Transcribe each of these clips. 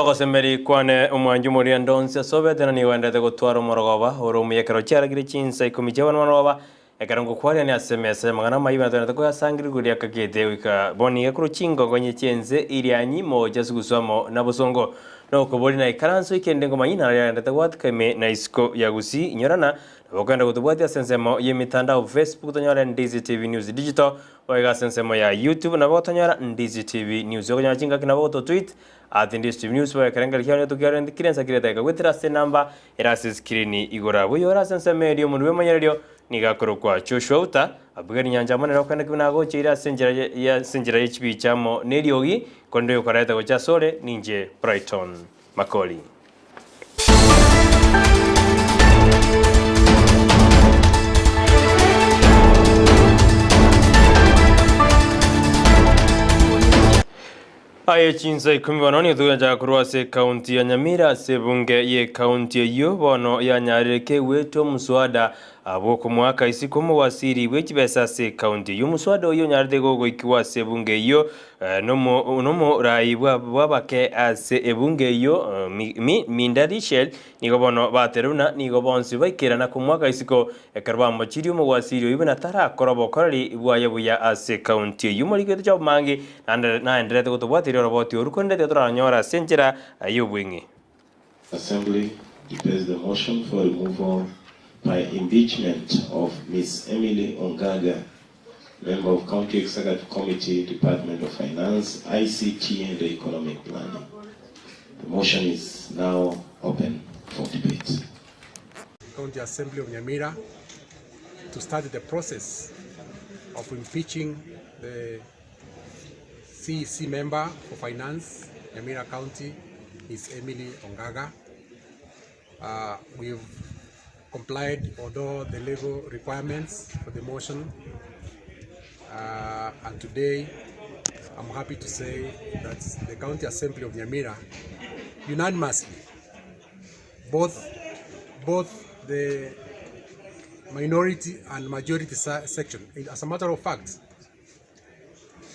Ogosemeria kwane omwancho omoriendo onsi ase obete na nigo endete gotwara omorogoba ore omuya ekero chiaragire chinsa ikomi chia bono morogoba, ekero ngokwariania ase emesa y'amang'ana amayio buna twenete koyasangereria igoro riakagete goika bono iga korwa chingongonye chi'ense irianyi mocha ase guswa amo na bosongo. Nokoboria naikaranse oike inde ngomanyie naro riarendete gwatika ime na isiko ya Gusii inyorana nabo okogenda gotobwatia ase ensemo y'emitandao Facebook tonyore Ndizi TV News Digital Boigo ase ensemo ya YouTube nabo gotonyora Ndizi TV News. Okonyora chingaki nabo gototweet at Ndizi TV News boigo ekerengerio kiao nigo tokiarente kire ensa kire edageka goetera ase enamba ere ase escreen igoro abwo. Oyore ase ensemo eria omonwe bw'emanyererio nigo akorokwa Joshua Uta Abigail Nyancha amo nere okogenda buna agocheire ase enchera ya ase enchera ye chibicha amo neriogi, korende oyokoreta gocha asore ninche Brighton Makori. Aye chinsa ikomi bono nigo togenchaka korwa ase ekaunti ya Nyamira ase ebunge y'ekaunti eyio bono yanyarire kegwetwa omuswada bw'okomoaka isiko omowasiri bw'echibesa ase ekaunti eyio. Omuswada oyio onyarete gogoikigwa ase ebunge eyio Nomoraai bw'abake ase ebunge eyio, Minda Richel, nigo bono baterire buna nigo bonsi baikerana komwaka isiko ekero bamochirie omogwasiri oyio buna tarakora obokoreri bwaye buya ase ekaunti eyio. Omoriki oito Job Mangi naendererete gotobwateria oroboti oru korende tiga toraronyore ase enchera y'obweng'e. Assembly debates the motion for removal by impeachment of Ms Emily Ongaga Member of County Executive Committee, Department of Finance, ICT and Economic Planning. The motion is now open for debate. County Assembly of Nyamira to start the process of impeaching the CEC member for Finance, Nyamira County, Ms. Emily Ongaga. Uh, we've complied although the legal requirements for the motion uh, and today I'm happy to say that the County Assembly of Nyamira unanimously both both the minority and majority section. As a matter of fact,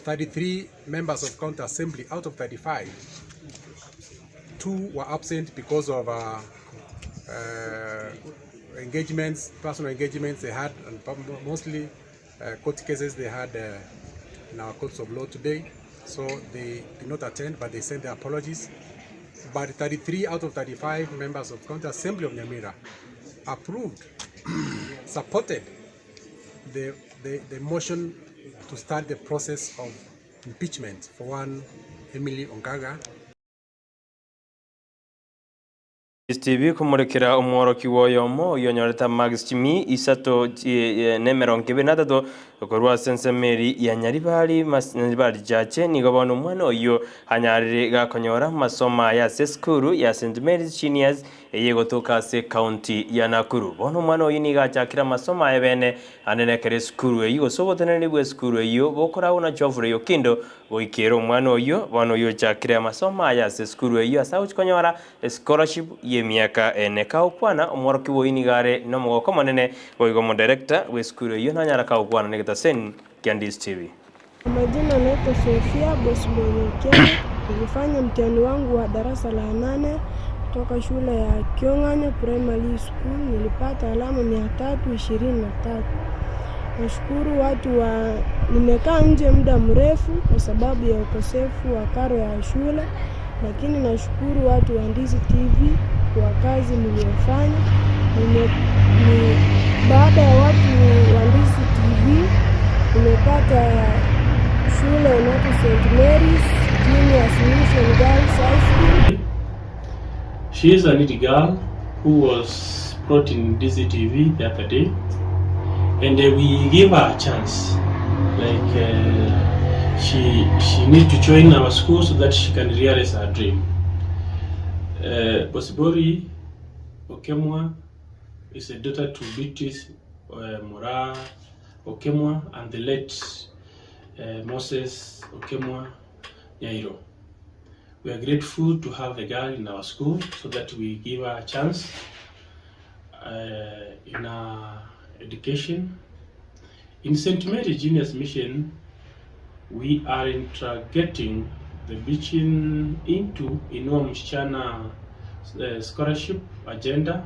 33 members of county assembly out of 35, two were absent because of uh, uh, engagements, personal engagements they had, and mostly uh, court cases they had uh, in our courts of law today. So they did not attend, but they sent their apologies. But 33 out of 35 members of County Assembly of Nyamira approved, supported the, the, the motion to start the process of impeachment for one Emily Ongaga. Steve komorekera omworokigwa oyomo oyio onyorete amags chimi isato nemerongo ebere na atato korwa ase ensemo eri ya Nyaribari Nyaribari Chache nigo bono omwana oyio anyarire gakonyora amasomo aye ase esukuru ya St Mary's Juniors Eye egotoka ase ekaunti ya Nakuru. Bono omwana oyio nigo achakire amasomo aye bene ande nekero esukuru eyio gose oboteneneri bw'esukuru eyio bokoragwa na Geoffrey Okindo goikera omwana oyio bono oyio ochakire amasomo aye ase esukuru eyio ase agochi konyora escholarship y'emiaka ene. Kagokwana omworokigwa oyio nigo are nomogoko omonene boigo omodirector bw'esukuru eyio nanyara kagokwana negetaseni kia Ndizi TV. Kwa majina naitwa Sofia Bosibori Otieno, nilifanya mtihani wangu wa darasa la nane kutoka shule ya Kiong'anyo Primary School, nilipata alama 323. Nashukuru watu wa nimekaa nje muda mrefu kwa sababu ya ukosefu wa karo ya shule, lakini nashukuru watu wa Ndizi TV kwa kazi mliofanya. Nime, ni, baada ya watu wa Ndizi TV nimepata shule inaitwa St Mary's Junior Mission Girls High School. She is a little girl who was brought in DCTV the other day, and uh, we gave her a chance. Like uh, she she need to join our school so that she can realize her dream. Uh, Bosibori Okemwa is a daughter to Beatrice uh, Mora Okemwa and the late uh, Moses Okemwa Nyairo. We are grateful to have the girl in our school so that we give her a chance uh, in her education. In St. Mary Genius Mission, we are integrating the pitching into Inua Msichana scholarship agenda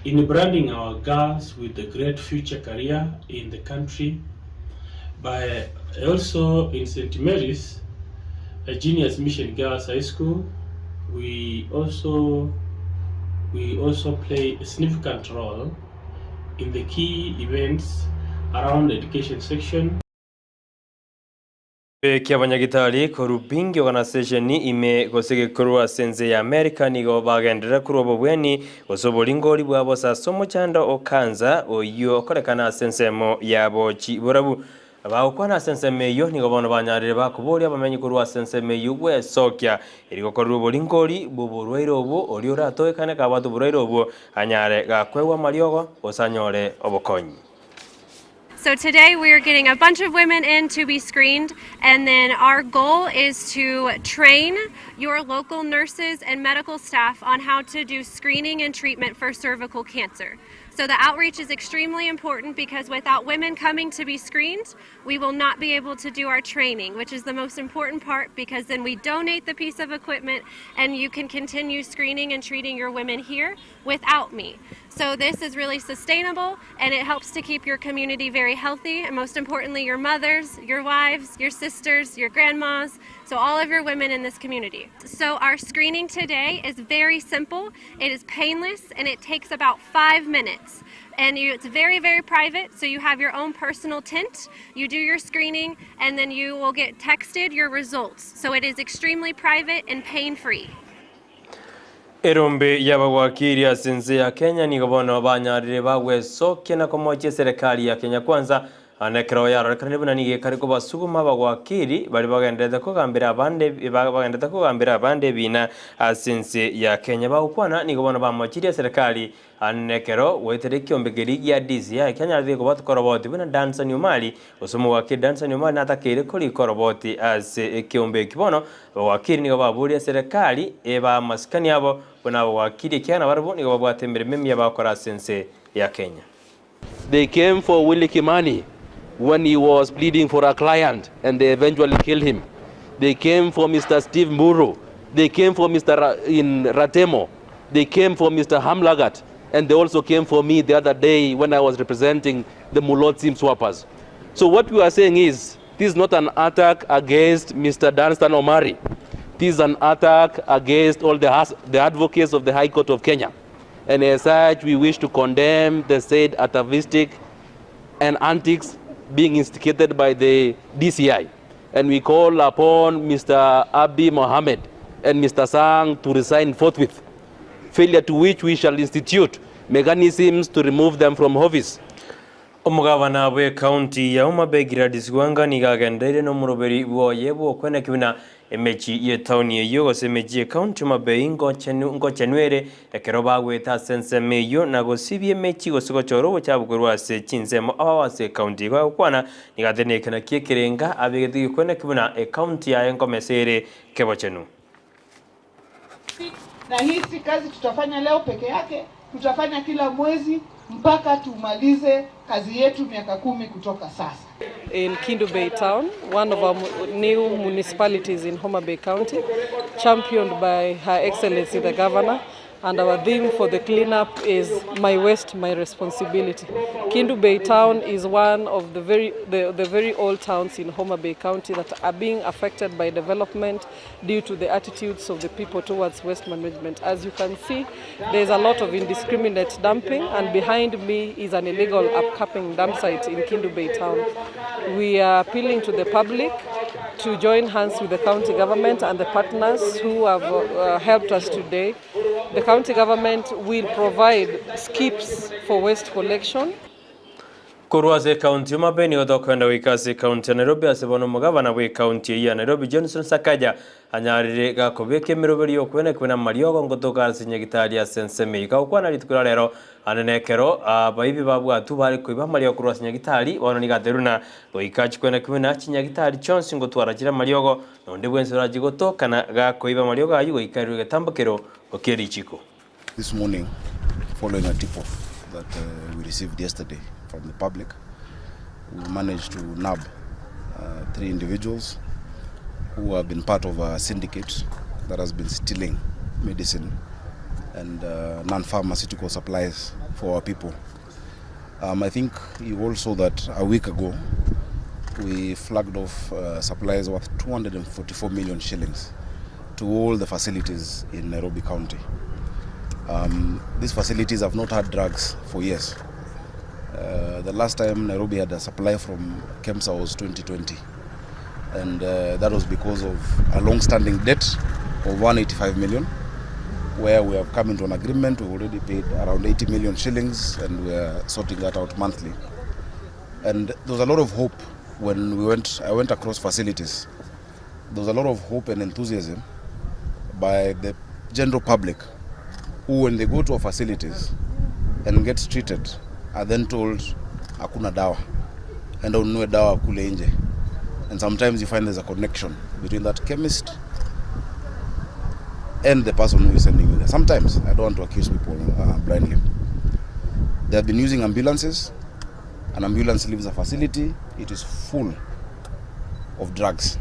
in branding our girls with a great future career in the country by also in St. Mary's a Genius Mission Girls High School we also we also play a significant role in the key events around the education section. Beki abanyagitari korwa Bingi Organisation ime gose gekorwa ase ense ya America nigo bagenderera korwa obobweni gose oboringori bwabo ase omochando o cancer oyio okorekana ase ensemo yabo chiborabu. Bagokwana ase ensemo eyio nigo bono banyarire bakoboria abamenyi korwa ase ensemo eyio gwesokia eri gokorerwa oboringori bw'oborwaire obwo oria oratoekane kabwate oborwaire obwo anyare gakwegwa amariogo gose anyore obokonyi. So today we are getting a bunch of women in to be screened, and then our goal is to train your local nurses and medical staff on how to do screening and treatment for cervical cancer. So the outreach is extremely important because without women coming to be screened, we will not be able to do our training, which is the most important part because then we donate the piece of equipment and you can continue screening and treating your women here without me. So this is really sustainable and it helps to keep your community very healthy and most importantly your mothers, your wives, your sisters, your grandmas, so all of your women in this community. So our screening today is very simple. It is painless and it takes about 5 minutes. And it's very, very private, so you have your own personal tent. You do your screening and then you will get texted your results. So it is extremely private and pain-free. Erombe y'abagwakiri ase ense ya Kenya nigo bono banyarire bagwesokia na komochia eserekari ya Kenya Kwanza na ekero yarorekanire buna nigo ekare kobasuguma abagwakiri baria bagenderete kogambera abande bagenderete kogambera abande ebina ase ense ya Kenya. Bagokwana nigo bono bamochirie eserekari na ekero goetera ekiombe keria gia DCI kianyarete kobwatwa koroboti buna Danson Omari gose omogwakiri Danson Omari natakeire korika oroboti ase ekiombe eki bono abagwakiri nigo baboria eserekari eba amasikani abo buna abagwakiri ekiagera nabarabwo nigo babwate emeremo emiya bagokora ase ense ya Kenya. They came for Willie Kimani when he was pleading for a client and they eventually killed him. They came for Mr. Steve Mburu. They came for Mr. in Ratemo. They came for Mr. Hamlagat. And they also came for me the other day when I was representing the Mulot SIM swappers. So what we are saying is, this is not an attack against Mr. Danstan Omari. This is an attack against all the advocates of the High Court of Kenya. And as such, we wish to condemn the said atavistic and antics being instigated by the DCI. And we call upon Mr. Abdi Mohammed and Mr. Sang to resign forthwith, failure to which we shall institute mechanisms to remove them from office. Omogabana bw'ecounty ya Homa Bay Gladys Wanga nigo agendereire nomoroberi bwoye bw'okweneki buna emechi y'etaoni eyio gose emechi y'ecounty Homa Bay ngochenwere ekero bagwete ase ensemo eyio na gosibia emechi gose gochora obochabu korwa ase chinsemo aba ase ecounty. Igo agokwana nigo ateneneke naki ekerenga abegete gekweneki buna ecounty yaye nkomesa ere kebochenu. Na hii si kazi tutafanya leo peke yake, tutafanya kila mwezi mpaka tumalize kazi yetu miaka 10 kutoka sasa. In Kendu Bay Town, one of our new municipalities in Homa Bay County, championed by Her Excellency the Governor, and our theme for the cleanup is My Waste, My Responsibility. Kendu Bay Town is one of the very old towns in Homa Bay County that are being affected by development due to the attitudes of the people towards waste management. As you can see, there's a lot of indiscriminate dumping, and behind me is an illegal upcoming dump site in Kendu Bay Town. We are appealing to the public to join hands with the county government and the partners who have helped us today. The county government will provide skips for waste collection. Korwa ase county Homa Bay nigo tokwenda goika ase county ya Nairobi ase bono omogabana bwa county ya Nairobi Johnson Sakaja anyarire gakobeka emeroberi y'okwenekwa na mariogo ngotoka ase nyagitari ase ensemo eyio. Gagokwana rituko ria rero ane nekero abaibi babwatu bare koiba amariogo korwa ase nyagitari bono nigo aterwa na goika chikwenekwa na chinyagitari chionsi ngotwara chire amariogo nonde bwensi orachi gotokana gakoiba amariogo aywo goika erwe getambokero okia richiko. This morning, following a tip-off that we received yesterday from the public, we managed to nab 3 individuals who have been part of a syndicate that has been stealing medicine and non-pharmaceutical supplies for our people. I think you all saw that a week ago we flagged off supplies worth 244 million shillings to all the facilities in Nairobi County. These facilities have not had drugs for years. The last time Nairobi had a supply from KEMSA was 2020, and that was because of a long-standing debt of 185 million, where we have come into an agreement. We've already paid around 80 million shillings, and we are sorting that out monthly. And there was a lot of hope when I went across facilities. There was a lot of hope and enthusiasm by the general public, who when they go to our facilities and get treated are then told hakuna dawa, enda ununue dawa kule nje. And sometimes you find there's a connection between that chemist and the person who is sending you there. Sometimes, I don't want to accuse people blindly. They have been using ambulances. An ambulance leaves a facility, it is full of drugs.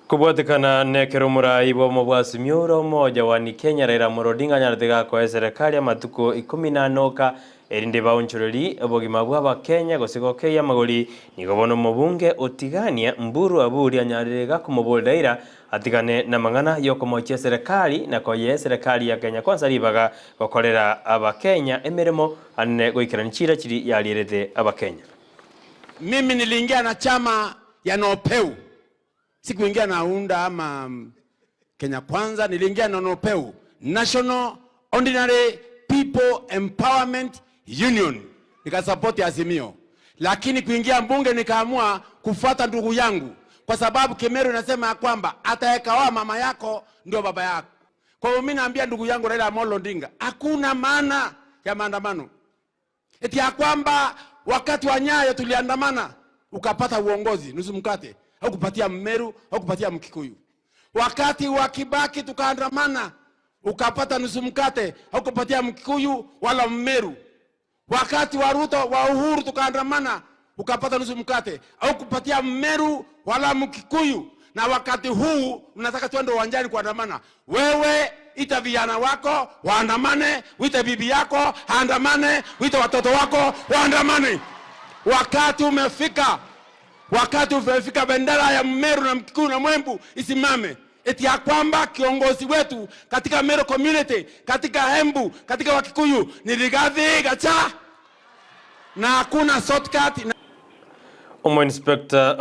Kobwatekana nekero omorai bw'omo bwa Azimio ore omoja wa Kenya Raila Amolo Odinga anyarete gakoa eserekari amatuko ikomi na anoka erinde baonchoreri obogima bwa abakenya gose gokeiya amagori nigo bono omobunge otigania Mburu Aburi anyarire gakomoborera Raila atigane na mang'ana yokomochia eserekari na koyea eserekari ya Kenya Kwanza ribaga gokorera abakenya emeremo ane goikerani chira chiri yarierete abakenya. Mimi niliingia na chama ya Nopeu, sikuingia na UNDA ama Kenya Kwanza, niliingia na Nopeu, National Ordinary People Empowerment Union, nikasupport Azimio. Lakini kuingia mbunge nikaamua kufuata ndugu yangu, kwa sababu Kimeru inasema ya kwamba atayekaoa mama yako ndio baba yako. Kwa hiyo mimi naambia ndugu yangu Raila Amolo Odinga, hakuna maana ya maandamano. Eti ya kwamba wakati wa Nyayo tuliandamana ukapata uongozi nusu mkate, au kupatia Mmeru au kupatia Mkikuyu. Wakati wa Kibaki tukaandamana ukapata nusu mkate, au kupatia Mkikuyu wala Mmeru. Wakati wa Ruto wa Uhuru tukaandamana ukapata nusu mkate, au kupatia Mmeru wala Mkikuyu. Na wakati huu unataka tuende uwanjani kuandamana. Wewe ita vijana wako waandamane, wite bibi yako aandamane, wite watoto wako waandamane. Wakati umefika, wakati umefika, bendera ya Mmeru na Mkikuyu na Mwembu isimame. Eti ya kwamba kiongozi wetu katika Meru community, katika Embu, katika Wakikuyu ni Rigathi Gachagua, na hakuna shortcut. Omo Inspector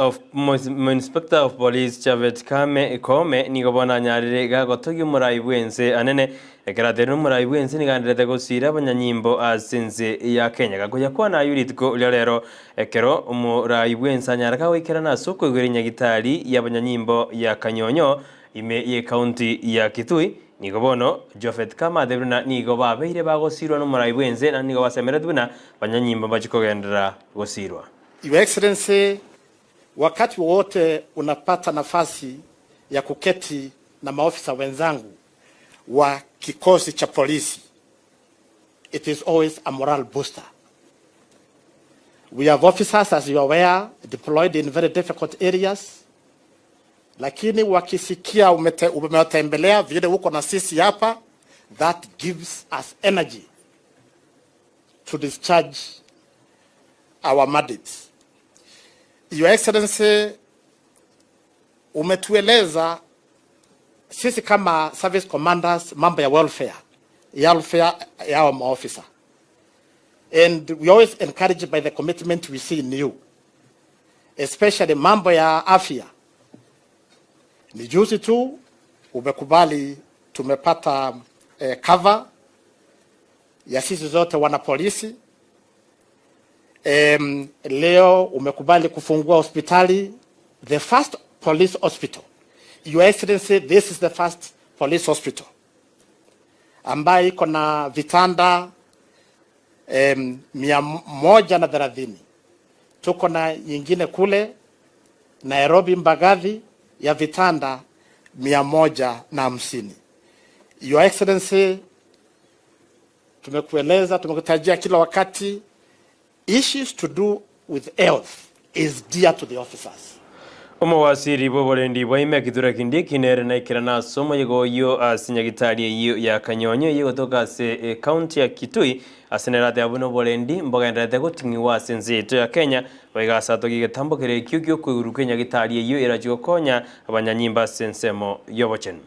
of Police Chavet Kame Kome nigo bono anyarire gagotogia omorai bwense anene ekero aterire omorai bwense nigo aenderete gosira abanyanyimbo ase ense ya Kenya gakoya kwana aywo rituko ria rero ekero omorai bwense anyara kagoikerana ase okoigwera enyagitari ya abanyanyimbo ya Kanyonyo ime ye county ya Kitui nigo bono Jofet Kama aterire buna nigo babeire bagosirwa na omorai bwense na nigo basemeretwe buna abanyanyimbo mbachikogenderera gosirwa. Your Excellency, wakati wowote unapata nafasi ya kuketi na maofisa wenzangu wa kikosi cha polisi, it is always a morale booster. We have officers, as you are aware, deployed in very difficult areas, lakini wakisikia umewatembelea vile uko na sisi hapa, that gives us energy to discharge our mandates. Your Excellency, umetueleza sisi kama service commanders mambo ya welfare, ya welfare ya our maofisa. And we always encouraged by the commitment we see in you, especially mambo ya afya. Ni juzi tu umekubali tumepata cover ya sisi zote wana polisi. Leo umekubali kufungua hospitali, the first police hospital. Your Excellency, this is the first police hospital ambayo iko na vitanda 130. Tuko na nyingine kule Nairobi Mbagathi ya vitanda 150. Your Excellency, tumekueleza, tumekutajia kila wakati, issues to do with health is dear to the officers. Omowasiri bw'oborendi bwa ime Kithure Kindiki nere naikerana ase omoyega oyio ase nyagitari eyio ya Kanyonyo eyio egotoka ase ecounty ya Kitui ase nere ateba buna oborendi mbogendererete goting'igwa ase ense yaito ya Kenya boigo ase atogie egetambo kere ekio giokoigurwa kw'enyagitari eyio erachie gokonya abanyanyimbo ase ensemo y'obochenu.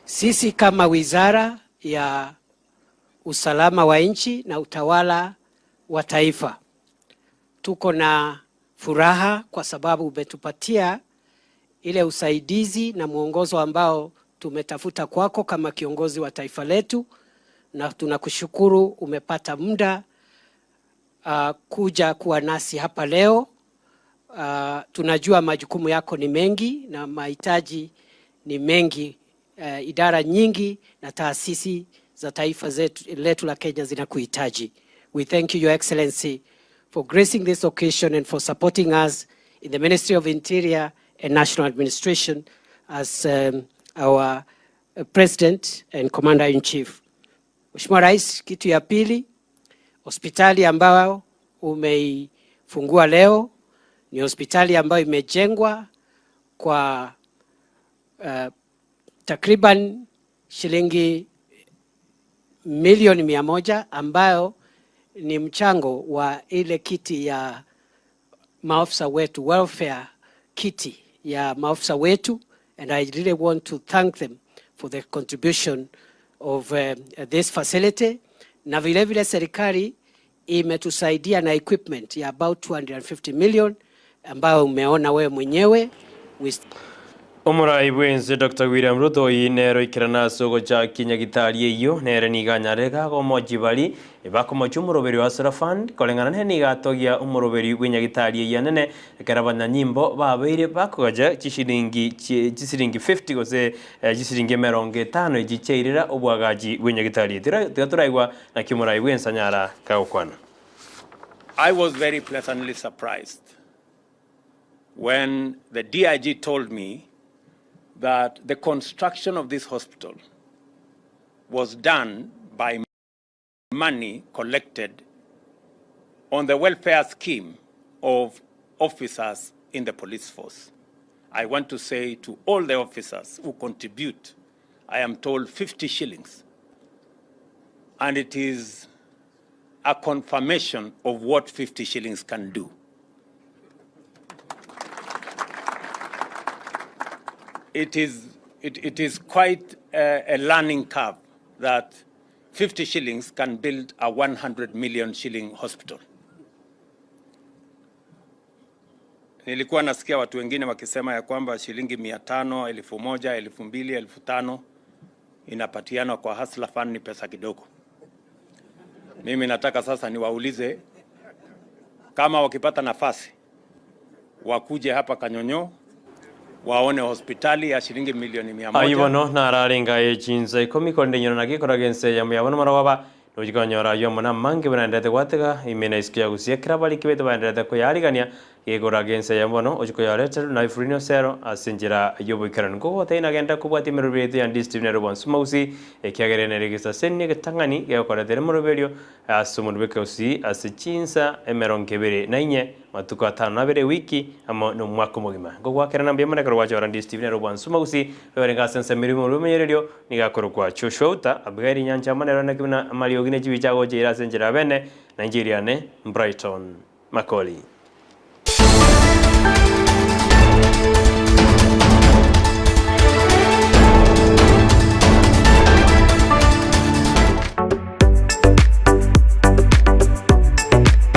Sisi kama Wizara ya Usalama wa Nchi na Utawala wa Taifa tuko na furaha kwa sababu umetupatia ile usaidizi na mwongozo ambao tumetafuta kwako kama kiongozi wa taifa letu, na tunakushukuru umepata muda kuja kuwa nasi hapa leo. Tunajua majukumu yako ni mengi na mahitaji ni mengi. Idara nyingi na taasisi za taifa zetu, letu la Kenya zinakuhitaji. We thank you, Your Excellency, for gracing this occasion and for supporting us in the Ministry of Interior and National Administration as our President and Commander-in-Chief. Mheshimiwa Rais, kitu ya pili, hospitali ambayo umeifungua leo ni hospitali ambayo imejengwa kwa takriban shilingi milioni 100 ambayo ni mchango wa ile kiti ya maafisa wetu, welfare kiti ya maafisa wetu, and I really want to thank them for the contribution of this facility. Na vile vile serikali imetusaidia na equipment ya about 250 million ambayo umeona wewe mwenyewe. Omorai bwense Dr. William Ruto oyi nero ikerana ase ogochakia nyagitari eyio nere niga anyare gagomochi bari bakomochia omoroberi wa Hustler Fund koreng'ana nere niga atogia omoroberi bwe nyagitari eyio enene ekero abanyanyimbo babeire bakogacha chishilingi chisiringi 50 gose chisiringi emerongo etano echi chiairera obwagachi bwe nyagitari eye. Tiga toraigwa naki omorai bwense anyara kagokwana. I was very pleasantly surprised when the DIG told me that the construction of this hospital was done by money collected on the welfare scheme of officers in the police force. I want to say to all the officers who contribute, I am told 50 shillings. And it is a confirmation of what 50 shillings can do. It is quite a learning curve that 50 shillings can build a 100 million shilling hospital. Nilikuwa nasikia watu wengine wakisema ya kwamba shilingi mia tano, elfu moja, elfu mbili, elfu tano inapatianwa kwa Hustler Fund ni pesa kidogo. Mimi nataka sasa niwaulize kama wakipata nafasi wakuje hapa Kanyonyo waone hospitali ya shilingi milioni mia moja. Ayio bono nararenga echinsa ikomi korende nyora naki ekoraga ense eyemo yabo nomorogoba nochi konyora ayio amo namange baenderete gwatega ime na isiko ya gusii ekero abariki baito baenderete koyarigania gekoraga ense eyemo bono ochi koyoreterwa na Efraini Osero ase enchera y'oboikeranu. Nkogotebia nagenda kobwatia emerobio yaito ya Ndisi TV nere bonsi Omogusii ekiagera nere egesaseni egetang'ani gegokoretera emoroberio ase omonto bw'ekegusii ase chinsa emerongo ebere na inye Matuko atano na abere ewiki, amo nomwaka omogima. Nkogoakerana mbuya mono ekero gwachora Ndisi TV nere obwansu Omogusii, oyorenge ase ensemo eria omorwoti bw'emenyererio, nigo akorokwa Joshua Uta, Abigaili Nyancha amo nere oneke buna amariogi ne chibicha agocha ere ase enchera ya bene, na inche eriane Brighton Makori.